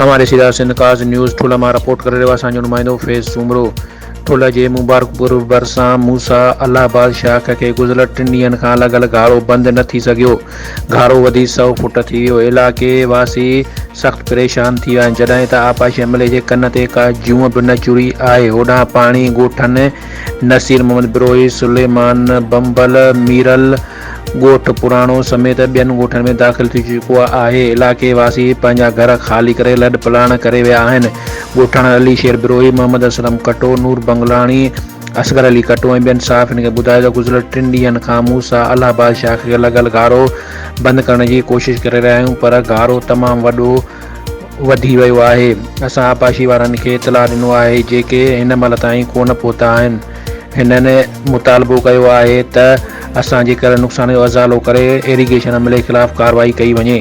اوهان ڏسي رهيا سنڌ ڪاز نيوز ٺلهه مان رپورٽ ڪري رهيو آهي اسان جو نمائندو فيض سومرو ٺلهه جي مبارڪپور ڀرسان موسيٰ الله آباد شاخ کي گذريل ٽن ڏينهن کان لڳل گهارو بند نه ٿي سگهيو گهارو وڌي سئو فوٽ ٿي ويو علائقي واسي سخت پريشان ٿي ويا آهن جڏهن ته آبپاشي عملي جي ڪن تي ڪا جونء به نه چري آهي هوڏانهن پاڻي ڳوٺن نصير محمد بروهي، سليمان بنبل، ميرل ڳوٺ پراڻو سميت ٻين ڳوٺن ۾ داخل ٿي چڪو آهي، علائقي واسي پنهنجا گهر خالي ڪري لڏپلاڻ ڪري ويا آهن، ڳوٺاڻن علي شير بروهي، محمد اسلم ڪٽو، نور بنگلاڻي، اصغر علي ڪٽو ۽ ٻين صحافين کي ٻڌايو ته گذريل ٽن ڏينهن کان موسيٰ الله آباد شاخ کي لڳل گهارو بند ڪرڻ جي ڪوشش ڪري رهيا آهيون پر گهارو تمام وڏو وڌي ويو آهي، اسان آبپاشي وارن کي اطلاع ڏنو آهي جيڪي هن مهل تائين ڪونه پهتا آهن، هنن مطالبو ڪيو آهي ته اسان جي ڪيل نقصان جو ازالو ڪري ايريگيشن عملي خلاف ڪارروائي ڪئي وڃي.